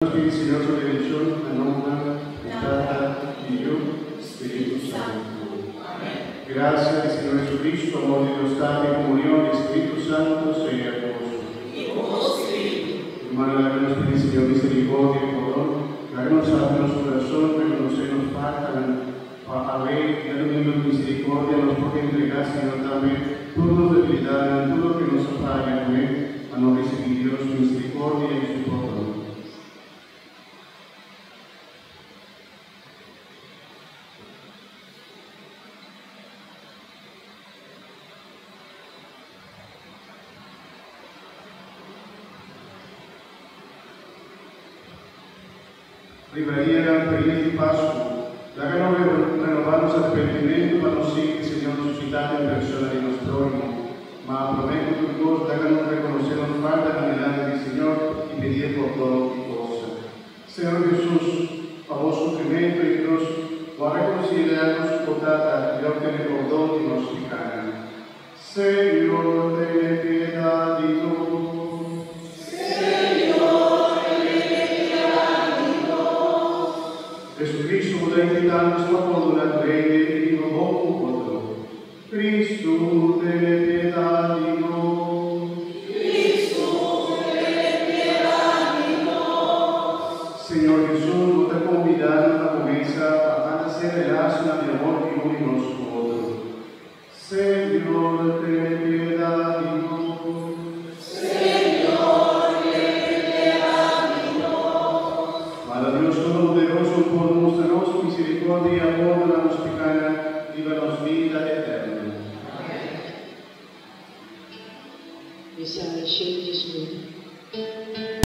Nos pidi Señor su bendicion na nomber di Tata, di Yu, Spiritu Santu. Gracia di Señor Jesucristo, amor di Dios Tata y comunion di Spiritu Santo sea cu boso. Y cu bo spiritu. Hermano, laga nos pidi Señor misericordia y pordon. Laga nos habri nos curason, reconoce nos faltanan, pa awe, diadomingo di misericordia, nos por entrega Señor tambe tur nos debilidadnan, tur loke nos a faya cu E, pa nos ricibi Dios su misericordia y su pordon. Riba dianan feliz di Pascu, laga nos renobá nos arepentimentu pa nos sigui Señor resucitá den persona di nos próhimo. Ma promé ku tur kos, laga nos rekonosé nos faltanan dilanti di Señor i pidié pordon i forsa. Señor Hesus, pa bo sufrimentu i krus, bo a rekonsiliá nos ku bo Tata i a optené pordon di nos pikánan. Señor, tene piedad di nos. Señor, tene piedad di nos. Jesucristo, bo ta invitá nos pa pordoná tur hende i biba bon ku otro. Cristo, tene piedad di nos. Cristo, tene piedad di nos. Señor Jesús, bo ta conbidá nos na bo mesa pa anda cera e lasonan di amor ki uni nos ku otro. Señor, tene piedad.